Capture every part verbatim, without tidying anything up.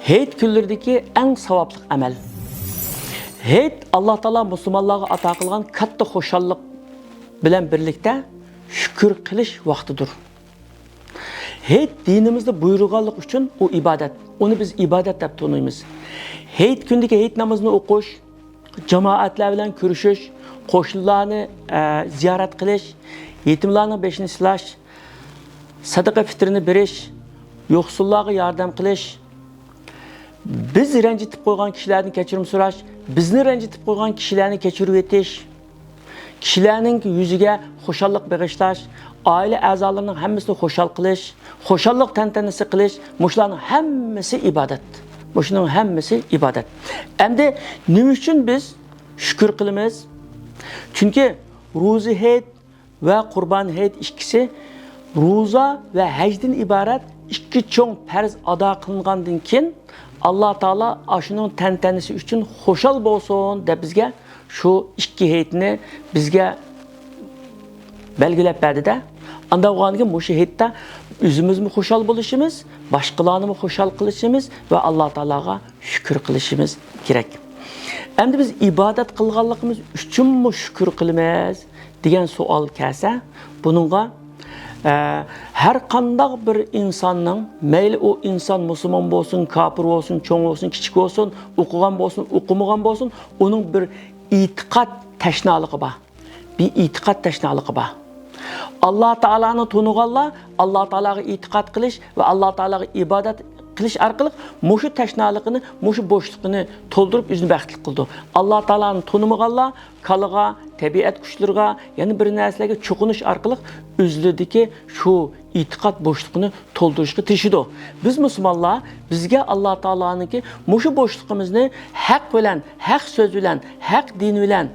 ھېيت كۈنلىرىدىكى ئەڭ ساۋابلىق ئەمەل. ھېيت ئاللا تائالا مۇسۇلمانلارغا ئاتا قىلغان كاتتا خۇشاللىق بىلەن بىرلىكتە شۈكۈر قىلىش ۋاقتىدۇر. ھېيت دىنىمىزدا بۇيرۇلغانلىقى ئۈچۈن ئۇ ئىبادەت. ئۇنى بىز ئىبادەت دەپ تونۇيمىز. ھېيت كۈنىدىكى ھېيت نامىزىنى ئوقۇش، جامائەتلەر بىلەن كۆرۈشۈش، قوشنىلارنى، ئە، زىيارەت قىلىش، يېتىملارنىڭ بېشىنى سىلاش، سەدىقە پىترىنى بېرىش، يوقسۇللارغا ياردەم قىلىش، بىز رەنجىتىپ قويغان كىشىلەردىن كەچۈرۈم سوراش، بىزنى رەنجىتىپ قويغان كىشىلەرنى كەچۈرۈۋېتىش، كىشىلەرنىڭ يۈزىگە خۇشاللىق بېغىشلاش، ئائىلە ئەزالىرىنىڭ ھەممىسىنى خۇشال قىلىش، خۇشاللىق تەنتەنىسى قىلىش، مۇشۇلارنىڭ ھەممىسى ئىبادەت. مۇشۇنىڭ ھەممىسى ئىبادەت. ئەمدى نېمە ئۈچۈن بىز شۈكۈر قىلىمىز؟ چۈنكى روزا ھېيت ۋە قۇربان ھېيت ئىككىسى روزا ۋە ھەجدىن ئىبارەت ئىككى چوڭ پەرز ئادا قىلىنغاندىن كېيىن، ئاللا تائالا ئاشۇنىڭ تەنتەنىسى ئۈچۈن خۇشال بولسۇن دەپ بىزگە شۇ ئىككى ھېيتنى بىزگە بەلگىلەپ بەردى-دە. ئانداق بولغاندىكىن مۇشۇ ھېيتتا ئۆزىمىزمۇ خۇشال بولۇشىمىز، باشقىلارنىمۇ خۇشال قىلىشىمىز ۋە ئاللا تائالاغا شۈكۈر قىلىشىمىز كېرەك. ئەمدى بىز ئىبادەت قىلغانلىقىمىز ئۈچۈنمۇ شۈكۈر قىلىمىز دېگەن سوئال كەلسە، بۇنىڭغا، ئە، ھەر قانداق بىر ئىنساننىڭ، مەيلى ئۇ ئىنسان مۇسۇلمان بولسۇن، كاپىر بولسۇن، چوڭ بولسۇن، كىچىك بولسۇن، ئوقۇغان بولسۇن، ئوقۇمىغان بولسۇن، ئۇنىڭ بىر ئېتىقاد تەشنالىقى بار. بىر ئېتىقاد تەشنالىقى بار. ئاللا تائالانى تونۇغانلار ئاللا تائالاغا ئېتىقاد قىلىش ۋە ئاللا تائالاغا ئىبادەت قىلىش ئارقىلىق مۇشۇ تەشنالىقىنى، مۇشۇ بوشلۇقىنى تولدۇرۇپ ئۆزىنى بەختلىك قىلىدۇ. ئاللا تائالانى تونۇمىغانلار كالىغا، تەبىئەت كۈچلىرىگە، يەنە بىر نەرسىلەرگە چوقۇنۇش ئارقىلىق ئۆزلىرىدىكى شۇ ئېتىقاد بوشلۇقىنى تولدۇرۇشقا تىرىشىدۇ. بىز مۇسۇلمانلار، بىزگە ئاللا تائالانىڭكى مۇشۇ بوشلۇقىمىزنى ھەق بىلەن، ھەق سۆز بىلەن، ھەق دىن بىلەن،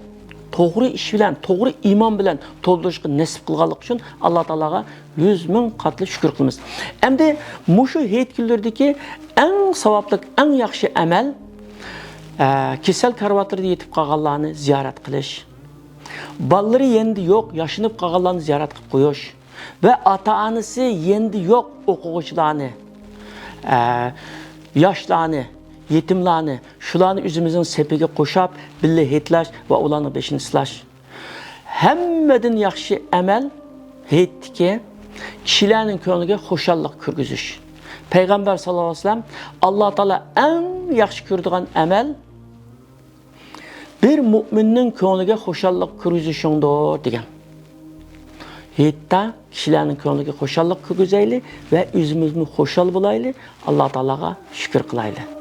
توغرا ئىش بىلەن، توغرا ئىمان بىلەن تولدۇرۇشقا نېسىپ قىلغانلىقى ئۈچۈن ئاللا تائالاغا يۈز مىڭ قاتلىق شۈكۈر قىلىمىز. ئەمدى مۇشۇ ھېيت كۈنلىرىدىكى ئەڭ ساۋابلىق، ئەڭ ياخشى ئەمەل، ئە، كېسەل كارىۋاتلىرىدا يېتىپ قالغانلارنى زىيارەت قىلىش، بالىلىرى يېنىدا يوق، ياشىنىپ قالغانلارنى زىيارەت قىلىپ قويۇش ۋە ئاتا-ئانىسى يېنىدا يوق ئوقۇغۇچىلارنى، ئە، ياشلارنى، يېتىملارنى، شۇلارنى ئۆزىمىزنىڭ سېپىگە قوشاپ، بىللە ھېيتلاش ۋە ئۇلارنىڭ بېشىنى سىلاش. ھەممىدىن ياخشى ئەمەل ھېيتتىكى كىشىلەرنىڭ كۆڭلىگە خۇشاللىق كىرگۈزۈش. پەيغەمبەر ساللاللاھۇ ئەلەيھى ۋەسەللەم، ئاللا تائالا ئەڭ ياخشى كۆرىدىغان ئەمەل بىر مۆمىننىڭ كۆڭلىگە خۇشاللىق كىرگۈزۈشۈڭدۇر دېگەن. ھېيتتا كىشىلەرنىڭ كۆڭلىگە خۇشاللىق كىرگۈزەيلى ۋە ئۆزىمىزمۇ خۇشال بولايلى، ئاللا تائالاغا شۈكۈر قىلايلى.